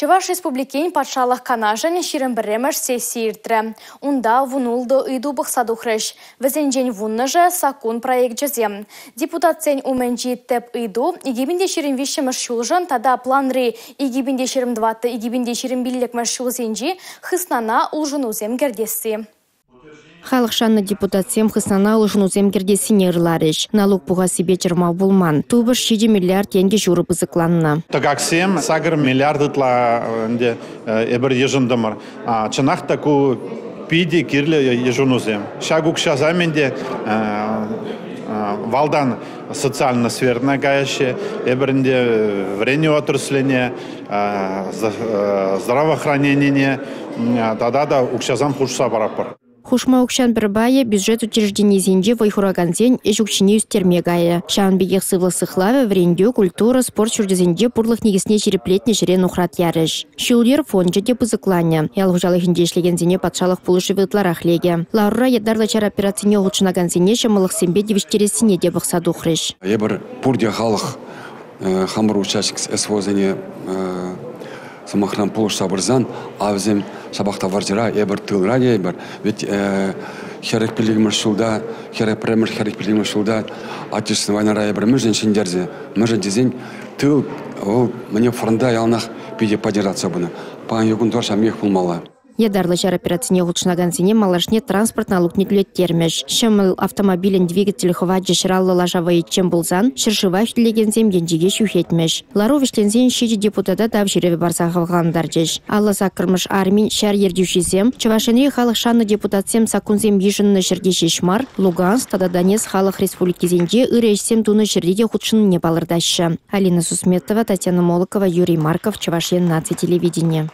Чӑваш Республикин Патшалӑх Канашӗн 21-мӗш сессийӗ иртрӗ. Унта 16 ыйту пӑхса тухрӗҫ. Вӗсенчен 10-шӗ саккун проекчӗсем. Депутатсен умӗнчи тӗп ыйту 2023-мӗш ҫулшӑн тата планри 2024-2025 ҫулсенчи хыснана улшӑнусем кӗртесси. Халӑх шаннӑ депутатсем хыснана улшӑнусем кӗртессине ырларӗҫ. Налук пухассипе чӑрмав пулман. Тупӑш 7 миллиард тенкӗ ҫурӑ пысӑкланнӑ. Тӑкаксем 8 миллиард ытла ӗнтӗ эпир йышӑнтӑмӑр. Чӑнах та ку питӗ кирлӗ йышӑнусем. Ҫак укҫасем ӗнтӗ валтан социальная сферӑна каяҫҫӗ. Эпир ӗнтӗ вӗренӳ отрасльне, здравоохраненине тата та укҫасем хушса паратпӑр. Хушма укҫан пӗр пайӗ бюджет учрежденийӗсенче вӑй хуракансен ӗҫ укҫине ӳстерме кайӗ. Ҫавӑн пекех сывлӑх сыхлавӗ, вӗрентӳ, культура, спорт ҫурчӗсенче пурлӑх никӗсне ҫирӗплетнӗ ҫӗре нухрат ярӗҫ. Ҫул-йӗр фончӗ те пысӑкланӗ. Ял хуҫалӑхӗнче ӗҫлекенсене патшалӑх пулӑшӑвӗ ытларах лекӗ. Ларура ятарлӑ ҫар операцине хутшӑнакансене ҫӑмӑллӑхсемпе тивӗҫтерессине те пӑхса тухрӗҫ. Эпир пурте халӑх хамӑр участник СВОсене сӑмахран пулӑшса пырсан, а вӗсем ҫапах та вӑрҫӑра, эпир тылра тейӗпӗр. Ведь 45-мӗш ҫулта, 41-мӗш, 45-мӗш ҫулта Отечественнӑй войнара эпир мӗншӗн ҫӗнтерсе, мӗншӗн тесен тыл вӑл мӗне фронта яланах питӗ поддержаться пынӑ. Паянхи кун тӑрӑш ҫавӑн пекех пулмалла. Ятарлӑ ҫар операцине хутшӑнакансене малашне транспорт налукне тӳлеттермӗҫ. Ҫӑмӑл автомобилӗн двигатель хӑвачӗ 150 лаша вӑйӗччен пулсан ҫӗршыва хӳтӗлекенсем енчӗке ҫӳхетмӗҫ. Лару вӗҫленсен ҫичӗ депутата тав ҫырӑвӗ парса хавхалантарчӗҫ. 58-мӗш армин ҫар ертӳҫисем Чӑваш Енри халӑх шаннӑ депутатсем саккунсем йышӑннӑ ҫӗрте ҫеҫ мар, Луганск тата Донецк халӑх республикисенче ырӑ ӗҫсем тунӑ ҫӗрте те хутшӑннине палӑртаҫҫӗ. Алина Сусметова, Татьяна Молокова, Юрий Марков, Чӑваш Ен наци телевиденийӗ.